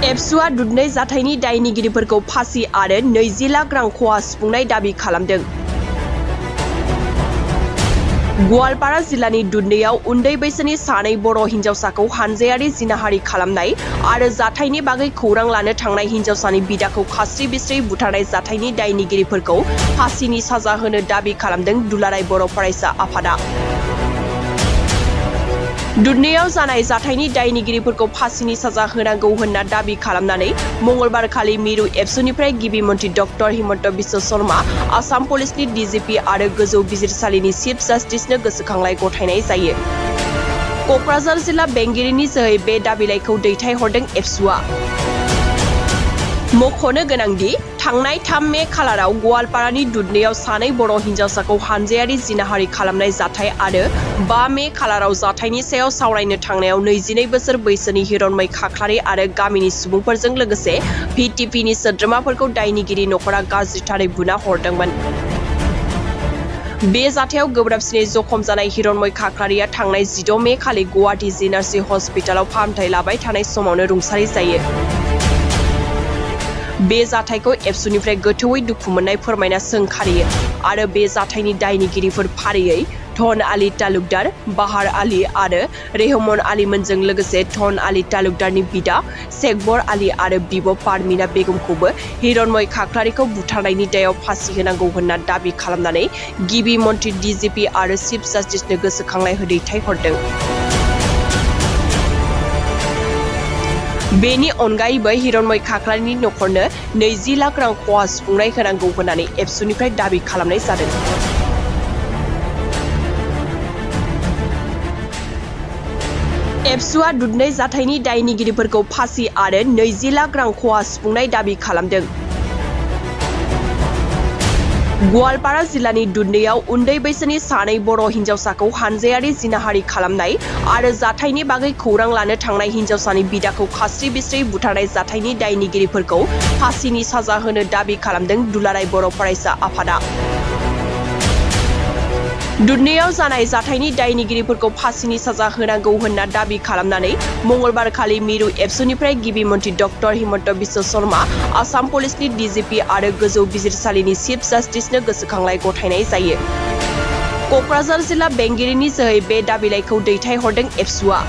एबसुआ दुधनै जाथायनि दायनिगिरिफोरखौ फासि आरो 20 लाख रां खहा सुफुंनाय दाबि खालामदों। गवालपारा जिल्लानि दुधनैयाव उन्दै बैसोनि सानै बर' हिन्जावसाखौ हानजायारि जिनाहारि खालामनाय आरो जाथायनि बागै खौरां लानो थांनाय हिन्जावसानि बिदाखौ खास्रि बिस्रि बुथारनाय जाथायनि दायनिगिरिफोरखौ फासिनि साजा होनो दाबि खालामदों दुलाराय बर' फरायसा आफादा। दुधनैयाव जानाय जाथायनि दायनिगिरिफोरखौ फासिनि साजा होनांगौ होनना दाबि खालामनानै मंगलबारखालि मिरु एबसुनिफ्राय गिबि मन्थ्रि डक्टर हिमन्त बिश्व शर्मा, आसाम पुलिसनि डिजिपि आरो गोजौ बिजिरसालिनि चिफ जास्टिसनो गोसोखांलाय गथायनाय जायो। क'क्राझार जिल्ला बेंगिरिनि जोहै बे दाबिलाइखौ दैथायहरदों एबसुआ। मख'नो गोनांदि थांनाय 3 मे खालाराव गवालपारानि दुधनैयाव सानै बर' हिन्जावसाखौ हानजायारि जिनाहारि खालामनाय जाथाय आरो 5 मे खालाराव जाथायनि सायाव सावरायनो थांनायाव 22 बोसोर बैसोनि हिरनमै खाख्लारि आरो गामिनि सुबुंफोरजों लोगोसे भिटिपिनि सोद्रोमाफोरखौ दायनिगिरि नखरा गाज्रिथारै बुना हरदोंमोन। बे जाथायाव गोब्राबसिनै जखम जानाय हिरनमै खाख्लारिया थांनाय 16 मे खालि गुवाहाटी जिनार्सि हस्पिटालाव फाहामथाय लाबाय थानाय समावनो रुंसारि जायो। बे जाथायखौ एबसुनिफ्राय गोथौयै दुखु मोननाय फोरमायना सोंखारियो आरो बे जाथायनि दायनिगिरिफोर फारियै धन आली तालुकदार, बाहार आली आरो रेहमान आलीमोनजों लोगोसे धन आली तालुकदारनि बिदा सेकबर आली आरो बिब' पारमिना बेगमखौबो हिरनमै खाख्लारिखौ बुथारनायनि दायाव फासि होनांगौ होनना दाबि खालामनानै गिबि मन्थ्रि डिजिपि आरो चिफ जास्टिसनो गोसोखांलाय दैथायहरदों। बेनि अनगायैबो हिरनमै खाख्लारिनि नखरनो 20 लाख रां खहा सुफुंनाय होनांगौ होननानै एबसुनिफ्राय दाबि खालामनाय जादों। एबसुआ दुधनै जाथायनि दायनिगिरिफोरखौ फासि आरो 20 लाख रां खहा सुफुंनाय दाबि खालामदों। गवालपारा जिल्लानि दुधनैयाव उन्दै बैसोनि सानै बर' हिन्जावसाखौ हानजायारि जिनाहारि खालामनाय आरो जाथायनि बागै खौरां लानो थांनाय हिन्जावसानि बिदाखौ खास्रि बिस्रि बुथारनाय जाथायनि दायनिगिरिफोरखौ फासिनि साजा होनो दाबि खालामदों दुलाराय बर' फरायसा आफादा। दुधनैयाव जानाय जाथायनि दायनिगिरिफोरखौ फासिनि साजा होनांगौ होनना दाबि खालामनानै मंगलबारखालि मिरु एबसुनिफ्राय गिबि मन्थ्रि डक्टर हिमन्त बिश्व शर्मा, आसाम पुलिसनि डिजिपि आरो गोजौ बिजिरसालिनि चिफ जास्टिसनो गोसोखांलाय गथायनाय जायो। क'क्राझार जिल्ला बेंगिरिनि जोहै बे दाबिलाइखौ दैथायहरदों एबसुआ।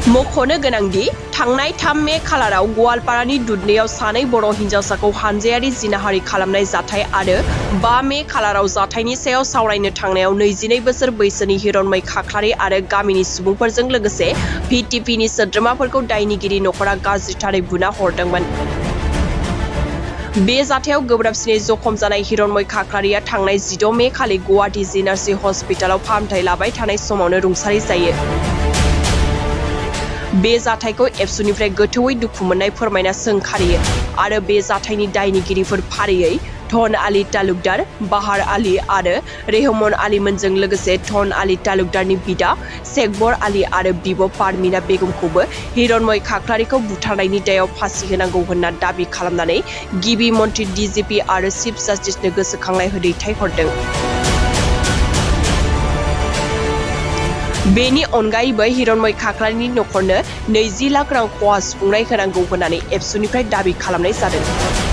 मख'नो गोनांदि थांनाय 3 मे खालाराव गवालपारानि दुधनैयाव सानै बर' हिन्जावसाखौ हानजायारि जिनाहारि खालामनाय जाथाय आरो 5 मे खालाराव जाथायनि सायाव सावरायनो थांनायाव 22 बोसोर बैसोनि हिरनमै खाख्लारि आरो गामिनि सुबुंफोरजों लोगोसे भिटिपिनि सोद्रोमाफोरखौ दायनिगिरि नखरा गाज्रिथारै बुना हरदोंमोन। बे जाथायाव गोब्राबसिनै जखम जानाय हिरनमै खाख्लारिया थांनाय 16 मे खालि गुवाहाटी जिनार्सि हस्पिटालाव फाहामथाय लाबाय थानाय समावनो रुंसारि जायो। बे जाथायखौ एबसुनिफ्राय गोथौयै दुखु मोननाय फोरमायना सोंखारियो आरो बे जाथायनि दायनिगिरिफोर फारियै धन आली तालुकदार, बाहार आली आरो रेहमान आलीमोनजों लोगोसे धन आली तालुकदारनि बिदा सेकबर आली आरो बिब' पारमिना बेगमखौबो हिरनमै खाख्लारिखौ बुथारनायनि दायाव फासि होनांगौ होनना दाबि खालामनानै गिबि मन्थ्रि डिजिपि आरो चिफ जास्टिसनो गोसोखांलाय दैथायहरदों। बेनि अनगायैबो हिरनमै खाख्लारिनि नखरनो 20 लाख रां खहा सुफुंनाय होनांगौ होननानै एबसुनिफ्राय दाबि खालामनाय जादों।